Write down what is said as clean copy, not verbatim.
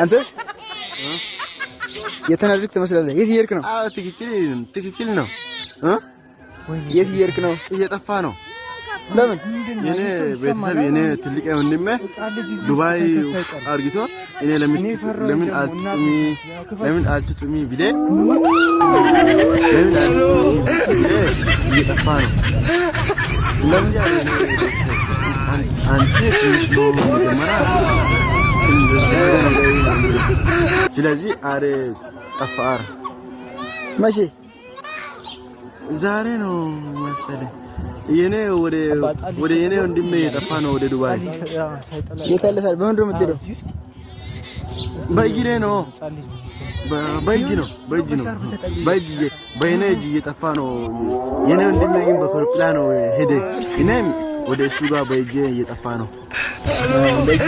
አንተ የተናደድክ ትመስላለህ። የት እየሄድክ ነው? አዎ፣ ትክክል ትክክል ነው እ የት እየሄድክ ነው? እየጠፋ ነው። ለምን? የኔ ቤተሰብ፣ የኔ ትልቅ ወንድሜ ዱባይ አርግቶ እኔ ለምን አልትጡሚ፣ ለምን አልትጡሚ ቢሌ፣ ለምን አልትጡሚ ቢሌ እየጠፋ ነው። ለምን አንተ ትንሽ ነው መጀመሪያ። ስለዚህ አሬ ጠፋ አረ። መቼ? ዛሬ ነው መሰለኝ። የኔ ወደ የኔ ወንድሜ እየጠፋ ነው ወደ ዱባይ። የት አለ ታዲያ? በምንድን ነው የምትሄደው? በእግሬ ነው፣ በእጅ ነው፣ በእጅ ነው፣ በእጅ፣ በእኔ እጅ እየጠፋ ነው። የኔ ወንድሜ ግን በኮርፕላ ነው ሄደ። እኔም ወደ እሱ ጋር በእጄ እየጠፋ ነው። በእጅ።